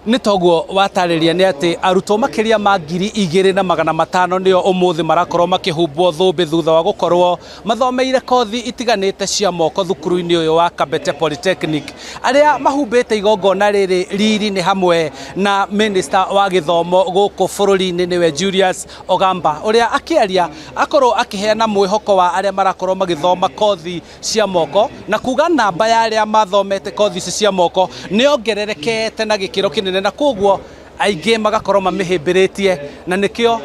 Nĩ toguo watarĩria nĩ atĩ arutwo makĩria ma 2500 nĩo ũmũthĩ marakorwo makĩhumbwo thũmbĩ thutha wa gũkorwo mathomeire kothi itiganĩte cia moko thukuru-inĩ ũyũ wa Kabete Polytechnic. Arĩa mahumbĩte igongona rĩrĩ riri nĩ hamwe na Minister wa gĩthomo gũkũ bũrũri-inĩ nĩwe Julius Ogamba, ũrĩa akĩaria akorwo akĩheana mwĩhoko wa arĩa marakorwo magĩthoma kothi cia moko na kuga namba ya arĩa mathomete kothi ici cia moko nĩ yongererekete na gĩkĩro kĩnene, na koguo aingĩ magakorwo mamĩhĩmbĩrĩtie, na nĩkĩo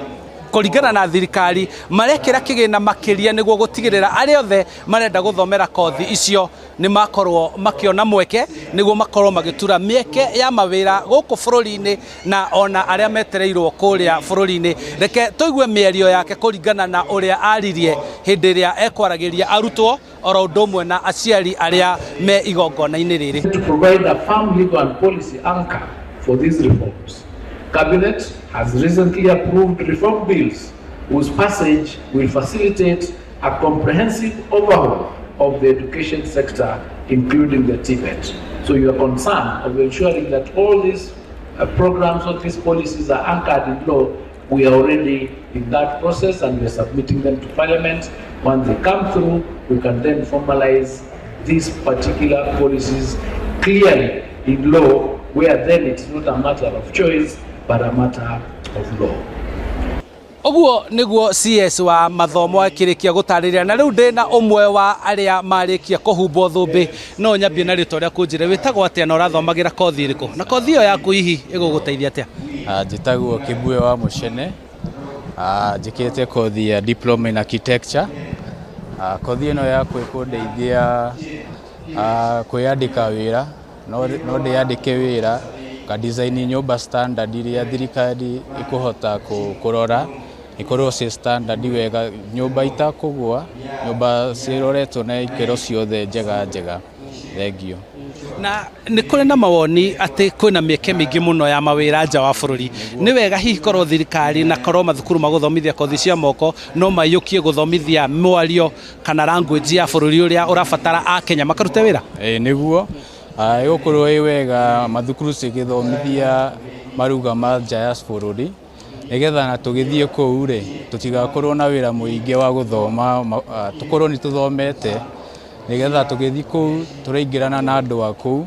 kũringana na thirikari marekĩra kĩgĩna makĩria nĩguo gũtigĩrĩra arĩa othe marenda gũthomera kothi icio nĩ makorwo makĩona mweke nĩguo makorwo magĩtura mĩeke ya mawĩra gũkũ bũrũri-inĩ na ona arĩa metereirwo kũrĩa bũrũri-inĩ. Reke tũigue mĩario yake kũringana na ũrĩa aririe hĩndĩ ĩrĩa ekwaragĩria arutwo oro ũndũ ũmwe na aciari arĩa me igongona-inĩ rĩrĩ. To provide a firm legal and policy anchor for these reforms, Cabinet has recently approved reform bills whose passage will facilitate a comprehensive overhaul of the education sector, including the TVET. So your concern of ensuring that all these programs or these policies are anchored in law, we are already in that process and we are submitting them to Parliament. Once they come through, we can then formalize these particular policies clearly in law, where then it's not a matter of choice, but a matter of law. Ũguo nĩguo CS wa mathomo akĩrĩkia gũtarĩria, na rĩu ndĩna ũmwe wa arĩa marĩkia kũhumbwo thũmbĩ. No nyambie na rĩtwa rĩaku, njĩre wĩtagwo atĩa na ũrathomagĩra kothi ĩrĩkũ, na kothi ĩyo yaku hihi ĩgũgũteithia atĩa? Njĩtagwo Kĩbue wa Mũcene. Njĩkĩte kothi ya diploma in architecture. Kothi ĩno yakwa ĩkũndeithia kwĩyandĩka wĩra, no ndĩyandĩke wĩra ka design nyũmba standard iria thirikari ĩkũhota kũrora ikorwo ciĩ standard wega, nyũmba itakũgũa, nyũmba ciroretwo na ikĩro ciothe njega njega. Thengiũ. Na nĩ kũrĩ na mawoni atĩ kwĩna mĩeke mĩingĩ mũno ya mawĩra nja wa bũrũri. Nĩ wega hihi korwo thirikari na korwo mathukuru magũthomithia kothi cia moko no maiyũkie gũthomithia mwario kana language ya bũrũri ũrĩa ũrabatara a Kenya makarute wĩra? Ĩĩ nĩguo, ĩgũkorwo ĩ wega mathukuru cigĩthomithia maruga ma nja ya bũrũri, nĩgetha na tũgĩthiĩ kũu rĩ, tũtigakorwo na wĩra mũingĩ wa gũthoma, tũkorwo nĩ tũthomete, nĩgetha tũgĩthiĩ kũu tũraingĩrana na andũ a kũu,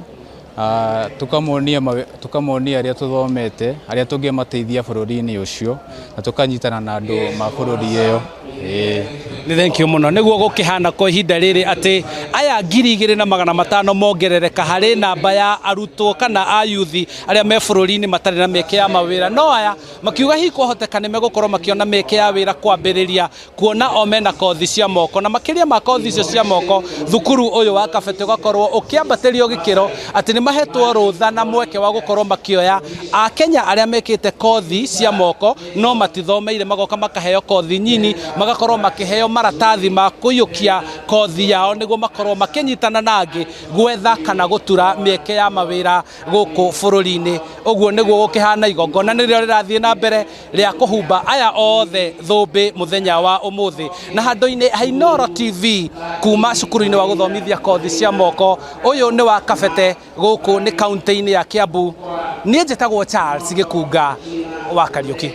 tũkamonia arĩa tũthomete, arĩa tũngĩmateithia bũrũri-inĩ ũcio, na tũkanyitana na andũ ma bũrũri ĩyo. Ĩĩ. Nĩ thank you mũno. Nĩguo gũkĩhana kwa ihinda rĩrĩ atĩ aya 2500 mongerereka harĩ namba ya arutwo kana a yuthi arĩa me bũrũri-inĩ matarĩ na mĩeke ya mawĩra, no aya makiuga hihi kwahoteka nĩ megũkorwo makĩona mĩeke ya wĩra kwambĩrĩria kuona o mena kothi cia moko, na makĩria ma kothi icio cia moko, thukuru ũyũ wa Kabete ũgakorwo ũkĩambatĩrio gĩkĩro atĩ nĩ mahetwo rũtha na mweke wa gũkorwo makĩoya Akenya arĩa mekĩte kothi cia moko no matithomeire, magoka makaheo kothi nyini, magakorwo makĩheo maratathi ma kũiyũkia kothi yao nĩguo makorwo makĩnyitana na angĩ gwetha kana gũtura mĩeke ya mawĩra gũkũ bũrũri-inĩ. Ũguo nĩguo gũkĩhana. Igongona nĩrĩo rĩrathiĩ na mbere rĩa kũhumba aya othe thũmbĩ mũthenya wa ũmũthĩ, na handũ-inĩ ha Inooro TV kuma cukuru-inĩ wa gũthomithia kothi cia moko ũyũ nĩ wa Kabete, gũkũ nĩ kaunti-inĩ ya Kiambu, niĩ njĩtagwo Charles Gĩkunga wa Kariũki.